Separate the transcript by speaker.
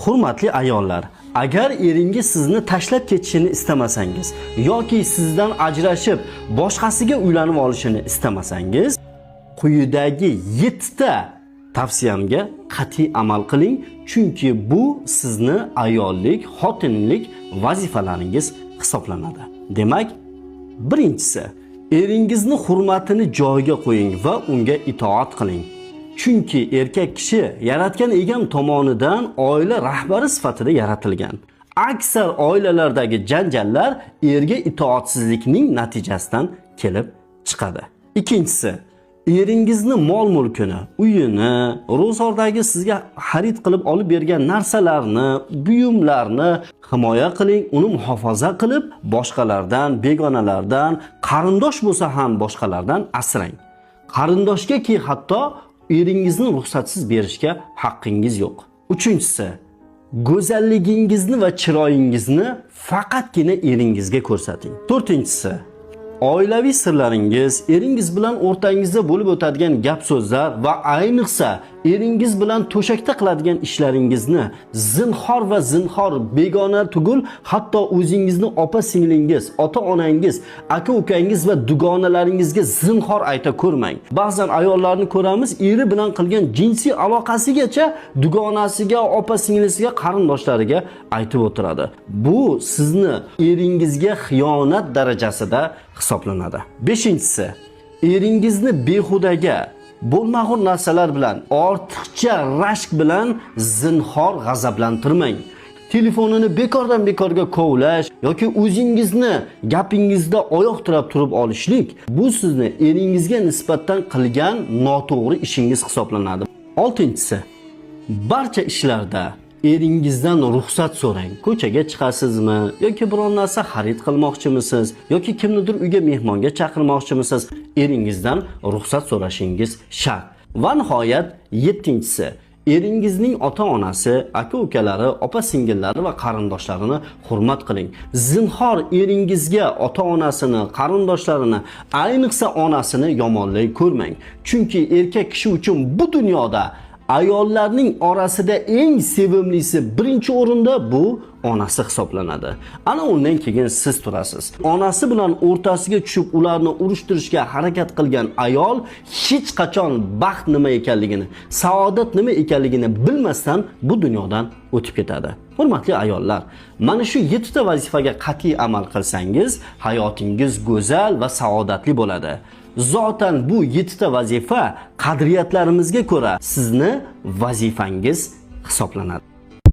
Speaker 1: Hurmatli ayollar, agar eringiz sizni tashlab ketishini istamasangiz yoki sizdan ajrashib boshqasiga uylanib olishini istamasangiz, quyidagi 7 ta tavsiyamga qat'iy amal qiling, chunki bu sizni ayollik, xotinlik vazifalaringiz hisoblanadi. Demak, birinchisi, eringizni hurmatini joyiga qo'ying va unga itoat qiling. Chunki erkak kishi yaratgan egam tomonidan oila rahbari sifatida yaratilgan. Aksar oilalardagi janjallar erga itoatsizlikning natijasidan kelib chiqadi. Ikkinchisi, eringizni mol-mulkini, uyini, ro'zg'ordagi sizga xarid qilib olib bergan narsalarni, buyumlarni himoya qiling, uni muhofaza qilib, boshqalardan, begonalardan, qarindosh bo'lsa ham boshqalardan asrang. Qarindoshga-ki hatto eringizni ruxsatsiz berishga haqqingiz yo'q. Uchinchisi, go'zalligingizni va chiroyingizni faqatgina eringizga ko'rsating. To'rtinchisi, oilaviy sirlaringiz, eringiz bilan o'rtangizda bo'lib o'tadigan gap so'zlar va ayniqsa eringiz bilan to'shakda qiladigan ishlaringizni zinhor va zinhor begona tugul, hatto o'zingizni opa singlingiz, ota onangiz, aka ukangiz va dugonalaringizga zinhor ayta ko'rmang. Ba'zan ayollarni ko'ramiz, eri bilan qilgan jinsiy aloqasigacha dugonasiga, opa singlisiga, qarindoshlariga aytib o'tiradi. Bu sizni eringizga xiyonat darajasida hisoblanadi. Beshinchisi, eringizni behudaga bo'lmag'ur narsalar bilan, ortiqcha rashk bilan zinhor g'azablantirmang. Telefonini bekordan bekorga kovlash yoki o'zingizni gapingizda oyoq tirab turib olishlik bu sizni eringizga nisbatan qilgan noto'g'ri ishingiz hisoblanadi. Oltinchisi, barcha ishlarda eringizdan ruxsat so'rang. Ko'chaga chiqasizmi yoki biron narsa xarid qilmoqchimisiz yoki kimnidir uyga mehmonga chaqirmoqchimisiz, eringizdan ruxsat so'rashingiz shart. Va nihoyat yettinchisi, eringizning ota-onasi, aka-ukalari, opa-singillari va qarindoshlarini hurmat qiling. Zinhor eringizga ota-onasini, qarindoshlarini, ayniqsa onasini yomonlay ko'rmang. Chunki erkak kishi uchun bu dunyoda ayollarning orasida eng sevimlisi, birinchi o'rinda bu onasi hisoblanadi. Ana undan keyin siz turasiz. Onasi bilan o'rtasiga tushib ularni urushtirishga harakat qilgan ayol hech qachon baxt nima ekanligini, saodat nima ekanligini bilmasdan bu dunyodan o'tib ketadi. Hurmatli ayollar, mana shu 7 ta vazifaga qat'iy amal qilsangiz, hayotingiz go'zal va saodatli bo'ladi. Zotan bu 7 ta vazifa qadriyatlarimizga ko'ra sizni vazifangiz hisoblanadi.